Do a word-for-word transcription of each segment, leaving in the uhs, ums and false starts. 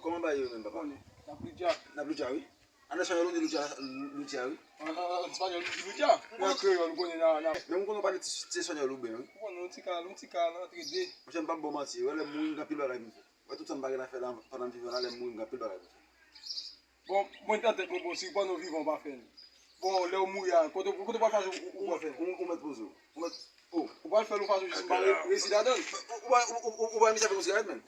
Kòman bagay yo menm, papa? Konnen, n ap lucha. N ap lucha, wi. An espanyòl, ou di lucha, lucha, wi. An, an, an espanyòl, nou di lucha. An kreyòl, ou konnen, nan, nan. Men mwen konnen w pale ti, ti espanyòl ou byen, wi. Ou konnen, yon ti ka, yon ti ka, nan antre de. Monchè, m p ap ba w manti, wè, lè m mouri, m gen anpil bagay pou m fè. Wè, tout sa m pa gen la fè la, pandan m vivan la, lè m mouri, m gen anpil bagay pou m fè. Bon, mwen nan tèt mwen, bon, si pandan w vivan, w pa fè l. Bon, lè w mouri a, kote, kote w pral fache ou, ou pral fè l? Ou, ou mèt poze w. Ou mèt, oh. Ou pral fè l yon fason jis m pa re-, resi ladan l. Ou, ou, ou, ou, ou, ou pa misye fè yon sigarèt, menm?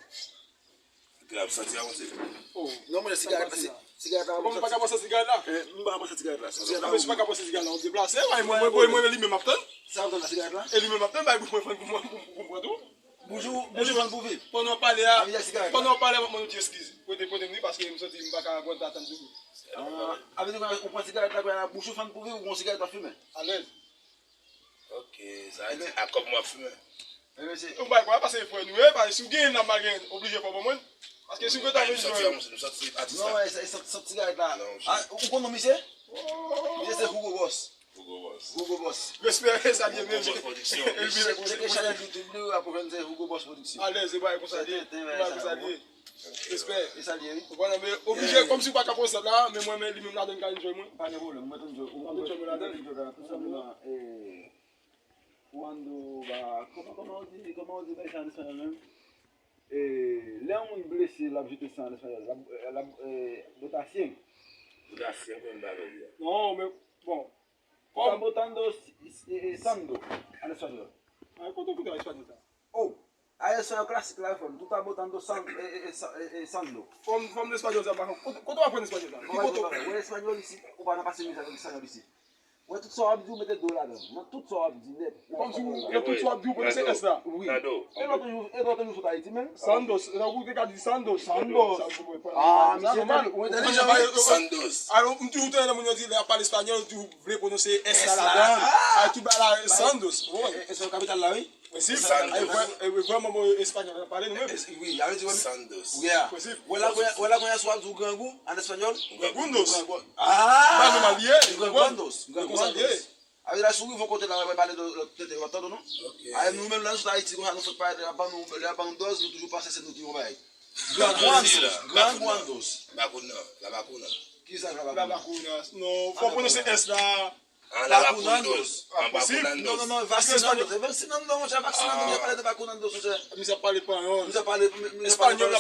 Grab, santi a, monchè. Oh, non, mwen, sigarèt la, sigarèt la, bon, m pa ka pase sigarèt la. Eh, m pa ka pase sigarèt la. Sigarèt la, ah, men si w pa ka pase sigarèt la, w deplase, mwen, mwen, mwen, mwen, li menm m ap tann. Sa w tann la, sigarèt la? E li menm m ap tann, bay bouch mwen fann pou mwen, pou, pou, pou m pran tou. Bouch ou, bouch ou fann pou viv. Pandan w pale a, pandan w pale a, m ap mande w ti eskiz. Prete, prete m li, paske m santi m pa ka aguanta tann tou. Ah, avè di ou pran sigarèt la, kwen la, bouch ou fann pou viv, ou gon sigarèt w ap fimen? Alèz. Ok, sa vle di, a kòb mwen ap fimen. Ebyen, se yon bagay pou pase frè nou ye, paske si w genyen la, m pa genyen, oblije fò w ban mwen. Paske si w gentan bezwen. Non, e, e, sòt, sòt sigarèt la. Ah, ou konn non misye? Misye se Hugo Boss. Hugo Boss. Hugo Boss. Respè, e salye, men. Hugo Boss Production. Cheke chanèl YouTube li, w ap jwenn se Hugo Boss Production. Alèz, e bagay konsa li ye. E bagay konsa li ye. Respè. E salye, wi. Ou konprann, men oblije, kòmsi w pa ka pran sòt la, men mwen, men li menm ladan l ka enjoy mwen. Pa gen pwoblèm, mwen tou enjoy. Ou enjoy mwen ladan l. Tout senpleman, eh, cuando va, kòman, kòman w di, kòman w di bagay sa an espanyòl menm? Eh, lè yon moun blese, l ap jete san an espanyòl, l ap, l ap, eh, botar sangre. Botar sangre, men bagay li a. Non, men, bon. Está botando s-, s-, eh, sangre an espanyòl. Ah, kote w koute espanyòl sa? Oh, a espanyòl klasik la, fò m. Tú estás botando sang-, eh, eh, eh, sa-, eh, eh, sangre. Fò m, fò m espanyòl sa, pa kote, kote w aprann espanyòl sa? Ki kote w aprann? Ou espanyòl isit, ou pa nan pase mizè avèk espanyòl isit. Wè, tout sa w ap di, ou mete do ladan. Nan tout sa w ap di nèt. Kòmsi w, nan tout sa w ap di, ou pwononse S la. Wi. E lòt jou, e lòt jou sot Ayiti menm. Sandos, e tankou w te ka di Sandos. Sandos. Ah, misye tande, ou entèlijan, wi. Sandos. Alò, m toujou tande moun yo di, lè y ap pale espanyòl, yo toujou vle pwononse S la ladan. Ah, tout bagay la, Sandos. Wi. E, e, se kapital la, wi. Prensip. Sandos. E vrè-, e vrèman, bon, espanyòl, n ap pale nou menm. Wi, y a di, wi. Sandos. Wi, a. Prensip. Wè la, kounye a, wè la, kounye a, si w ap di w grangou, an espanyòl? Grangundos. Ah! Ba nou mal ye. Grangundos. E konsa l ye. Grangundos. Avè la, si w rive yon kote la, w ap pale de lòt tete, w ap tande, non? Ok. Avè nou menm, lè nou sot Ayiti, konsa, nou sot pale, lè y ap ban nou, lè y ap ban nou dòz, nou toujou panse se nou ki yon bagay. Grangundos. Grangundos. Bakuna. La bakuna. Kisa la bakuna? La bakuna. Non, fò w pwononse S la. Ah, la vacunandos. Ah, posib. Non, non, non, vacunandos. Paske espanyòl. Vacunandos, monchè, vacunandos, misye pale de vacunandos, monchè. Misye pale espanyòl. Misye pale, misye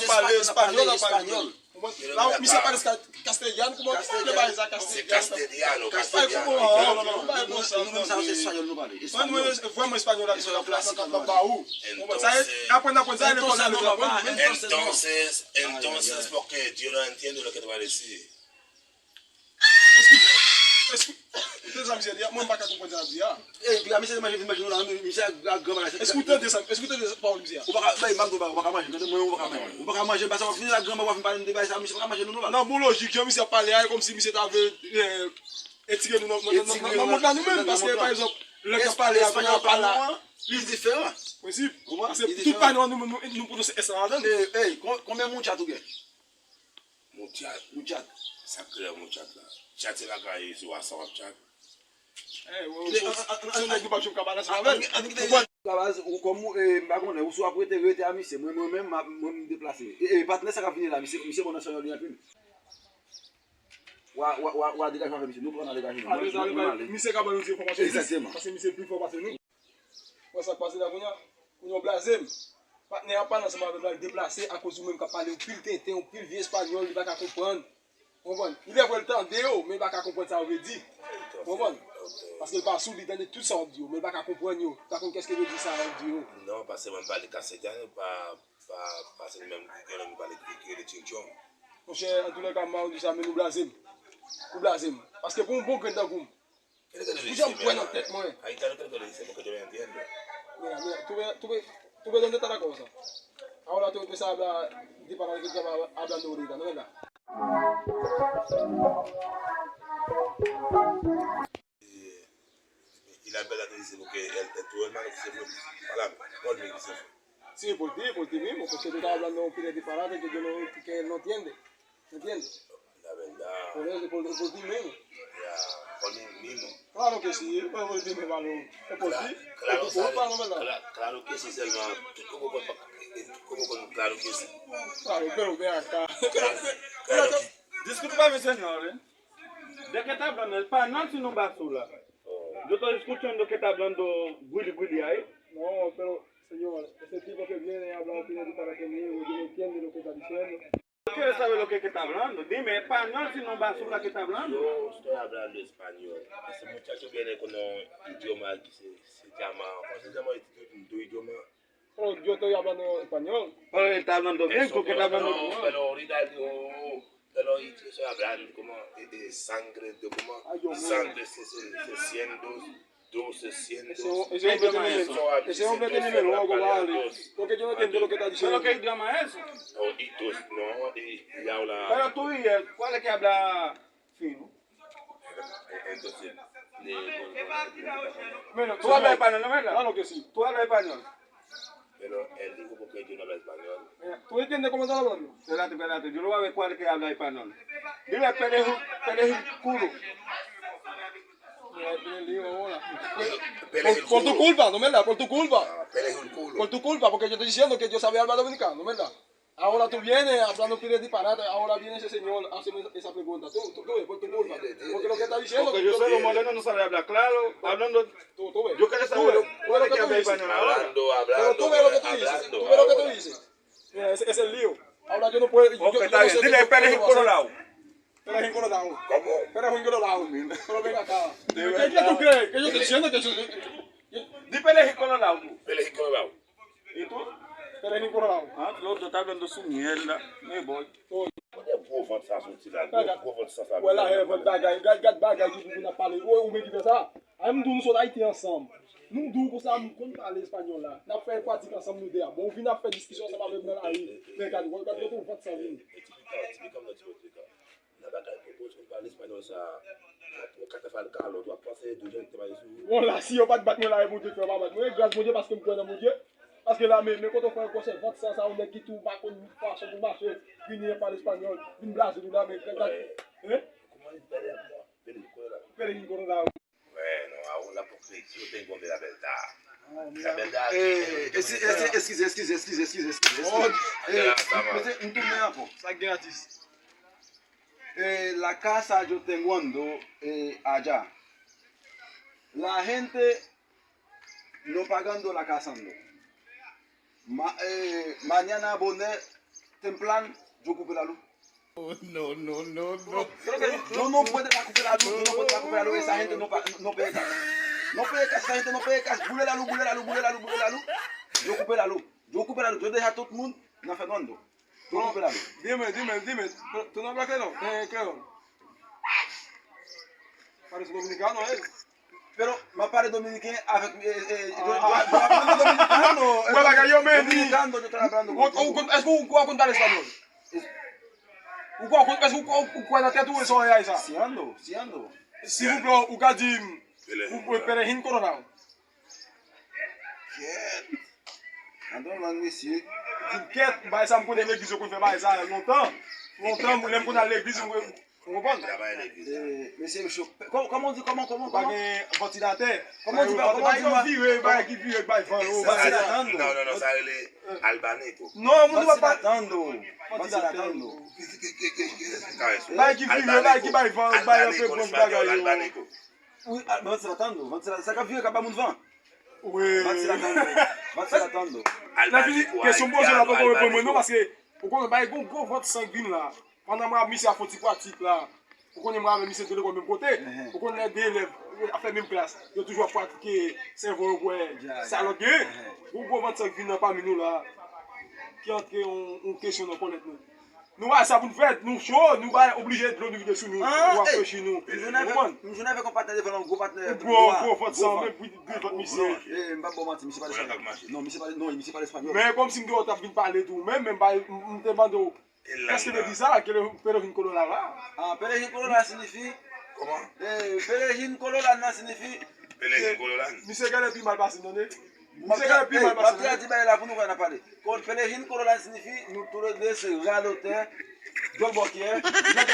pale espanyòl, espanyòl. Ou konprann? La, misye pale ka-, castellano, kòman, kòman w ap rele bagay sa, castellano? Se castellano, castellano. Kòman w ap rele sa? Nou menm sa, se espanyòl nou pale. Mwen, mwen, vrèman espanyòl la, espanyòl klasik, la, la, la, la, ou konprann sa, aprann, aprann sa, lekòl la, lekòl la, aprann. Entonces, entonces, porque yo no entiendo lo que tú vas a decir. Èske, èske, koute sa misye di a, mwen m pa ka konprann sa l ap di a. Epi a misye manje, vin manje nou la, misye ak, ak granma la. Èske w tande sa, èske w tande sa pawòl misye a? Ou pa ka, bay, m ap di w, ou pa ka manje, tande mwen, ou pa ka manje. Ou pa ka manje, pase w ap fini ak granma, w ap vin pale m de bagay sa, misye pa ka manje nou non la. Nan bon lojik, jan misye ap pale a, e kòmsi misye ta vle, eh, etire nou nan, nan, nan, nan, nan mond la nou menm, paske, pa egzanp, lè k ap pale a, kounye a, pale a, li diferan. Prensip. Paske tout pale nou, nou, nou, nou pwononse S la ladan l. Ey, ey, kon-, konbyen moun chat ou gen? Muchat. Muchat. Sa k rele muchat la? Chat se lakay, se WhatsApp w ap chat. Eh, ou, ou, se yon nèg nou p ap janm ka pale ansanm avè l. Ou konprann? Labaz, ou kòm ou, eh, m pa konnen, ou si w ap rete, rete a misye. Mwen, mwen menm, m ap, mwen, m deplase. E, e, patnè sa k ap vini la, misye, misye bon nan espanyòl li anpil. W a, w a, w a, w a degaje w avè misye. Nou twa n a degaje nou. Mwen, mwen, mwen ale. Misye ka ban nou ti enfòmasyon plis. Egzakteman. Paske misye pi fò pase nou. Wè sa k pase la kounye a? Kounye a w blaze m. Patnè a pale ansanm avè m la, l deplase akoz ou menm k ap pale anpil tenten, anpil vye espanyòl, li pa ka konprann. Ou konprann? Il est vrai, l tande yo, men l pa ka konprann sa yo vle di. Ou konprann? Paske l pa soud, li tande tout sa w ap di yo, men l pa ka konprann yo. Li pa konn kèske vle di sa w ap di yo. Non, paske mwen pale castellano, pa, pa, paske nou menm, gen lè nou pale ki rele chinchon. Monchè, antoulèka, m pa konn di sa, men nou blaze m. Ou blaze m. Paske pou yon bon grenn tankou m, Ou janm kwè nan tèt mwen. Ay, claro que lo que dice, porque yo no entiendo. Mira, mira, tú ves, tú ves, tú ves dónde está la cosa. Ahora tú empiezas a hablar de palabras que tú estabas hablando ahorita, ¿no es verdad? Eh, y la verdad te dice, porque el, el, tú, hermano, que se fue para mí, por mí que se fue. Sí, por ti, por ti mismo, porque tú estás hablando un pile de disparate que yo no, que él no entiende. ¿Entiendes? La verdad. Por eso, por, por ti mismo. Ya, por mí, Claro que sí, podemos dime valor. Es por ti. Claro, claro que sí, sèlman tout kokokonn, tout kokokonn, claro que sí. Claro, pero ven acá. Disculpa, mi señor, ¿eh? ¿De qué está hablando? Español si no basura. Yo estoy escuchando que está hablando guili guili ahí. No, pero, señor, ese tipo que viene y habla opinión para que me digo, yo no entiendo lo que está diciendo. Yo quiero saber lo que, que está hablando. Dime, español si no basura que está hablando. Yo estoy hablando español. Ese muchacho viene con un idioma que se, se llama, ¿cómo se llama este idioma? Pero yo estoy hablando español. Pero él está hablando bien, tú que estás hablando español. No, pero ahorita él dijo, pero yo estoy hablando como de, de sangre, de como sangre se, se, se siendo, dos se siendo. Ese, ese hombre tiene melón, ese hombre tiene melón, compadre. Porque yo no entiendo lo que está diciendo. ¿Pero qué idioma es eso? No, y dos, no, y, y habla. Pero tú y él, ¿cuál es que habla fino? Entonces, le, bueno, bueno, bueno, bueno. Bueno, tú hablas español, ¿no es verdad? Claro que sí. Tú hablas español. Pero él dijo porque yo no hablo español. Mira, ¿tú entiendes cómo está hablando? Espérate, espérate, yo lo voy a ver cuál es que habla español. Dile, peleju, peleju culo. Mira, tiene lío ahora. Por, por tu culpa, ¿no es verdad? Por tu culpa. Ah, peleju culo. Por tu culpa, porque yo estoy diciendo que yo sabía hablar dominicano, ¿no es verdad? Ahora tú vienes hablando pile disparate, ahora viene ese señor a hacerme esa pregunta. Tú, tú, tú, por tu culpa. Porque lo que está diciendo... Porque yo soy los morenos, no sabe hablar claro, hablando... Tú, tú ves. Yo quiero saber lo que tú dices. Hablando, hablando, hablando. Pero tú ves lo que tú dices. Tú ves lo que tú dices. Mira, ese, ese es el lío. Ahora yo no puedo... Ok, está bien. Dile, peleju colorado. Peleju colorado. ¿Cómo? Peleju colorado. Pero ven acá. ¿Qué, qué tú crees? Que yo estoy diciendo que yo... Di peleju colorado. Peleju colorado. Y tú? Peleju colorado. Ah, el otro está hablando su mierda. Me voy. Kote gwo vant sa soti la? Gwo, gwo vant sa sa. Wè la, e vant bagay. Gad, gad bagay ki pou vin ap pale. Ou, ou menm ki fè sa. Ay, m di w, nou sot Ayiti ansanm. Nou di w konsa, m konn pale espanyòl la. N ap fè pratik ansanm nou de a. Bon, ou vin ap fè diskisyon ansanm avè m nan lari. Men gad, gad kote vant sa vin. Nan bagay pwopo, si w pale espanyòl sa, w ap pran katafal kalòt, w ap panse de jèn te bay sou ou. Bon, la, si yo pa t bat mwen la, e Bondye k fè yo pa bat mwen. E gras Bondye paske m kwè nan Bondye. Paske la, men, men kote w fè yon konsè vant san sa, yon nèg ki tou pa konn fason pou mache, vini pale espanyòl, vin blaze nou la, men, gad, gad, hein? Kòman li pale a mwen? Pele, pele, pele, pele. Bueno, ahora porque yo tengo de la verdad. La verdad. Eh, eskize, eskize, eskize, eskize, eskize, eskize. Oh, eh, mesye, m tounen ankò. Sa gratis. Eh, la casa yo tengo ando, eh, allá. La gente no pagando la casa ando. Ma, eh, mañana bonè tempran yo kupe la luz. Oh, no, no, no, no. Yo no puede la kupe la luz, yo no puede la kupe la luz, esa gente no, pa, no peye kas. No peye kas, esa gente no peye kas. Boule la luz, boule la luz, boule la luz, boule la luz. Yo kupe la luz, yo kupe la luz, yo deja tout moun nan fènando. Yo kupe la luz. Dime, dime, dime. Tú no hablas creol? Eh, creol. Parece dominicano él. Pero, m ap pale dominiken avèk, eh, eh, yo, yo, yo ap pale dominikano, eh, wè bagay yo, men, dominikano, yo te hablando contigo. Ou, ou, èske ou, ou konn pale espanyòl? Ou kwè, ou kwè, èske ou kwè, ou kwè nan tèt ou, e sa w ye sa? Siendo, siendo. Silvouplè, ou ka di m, ou, ou, pelehin kolonal. Kèt. Andan lang, mesye. Di m kèt, bagay sa m konnen legliz yo konn fè bagay sa lontan. Lontan, lè m konn al legliz, mwen, ou konprann? Travay legliz la. Eh, mesye, mesye, kò-, kòman w di, kòman, kòman, kòman? Pa gen vantilatè. Kòman w di, kòman w di, yo vire, bagay ki vire, bay van yo, bagay la. Non, non, non, sa rele albaneko. Non, moun yo pa vantilatando. Vantilatando. Bagay ki vire, bagay ki bay van, bay antre bon bagay yo. Albaneko. Wi, a, vantilatando, vantilatando. Sa k ap vire k ap ba moun van. Wi. Vantilatando, vantilatando. Nan fini, kesyon m poze la poko reponn mwen non, paske ou konnen bay gon gwo vant san k vin la. Pandan mwen ap misye ap fè ti pratik la. Ou konnen mwen avè misye te lekòl menm kote. Ou konnen lè de elèv ap fè menm klas, yo toujou ap pratike sèvo yo bwè sa lòt gen. Gon gwo vant san k vin nan pami nou la. Ki antre yon, yon kesyon nan kònèt nou. Nou pa sa pou n fè, nou cho, nou pa oblije dlo nou vide sou nou, nou rafrechi nou. Ou konprann? M jwenn avèk yon patnè devan l, yon gwo patnè. Gwo, gwo vant san, menm pou de vant misye. Eh, m p ap ba w manti, misye pale espanyòl. Non, misye pale, non, misye pale espanyòl. Men kòmsi m te wè w t ap vin pale tou, men, men m pa, m, m te mande w, èske legliz sa, ke le, pelehin kolonal la? Ah, pelehin kolonal siyifi? Kòman? Eh, pelehin kolonal la siyifi? Pelehin kolonal. Misye genlè pi mal pase m, tande. Misye genlè pi mal pase m. M ap tradi bagay la pou nou wè n ap pale. Kon pelehin kolonal siyifi, nou toulede se radotè, djòlbòkyè, nèg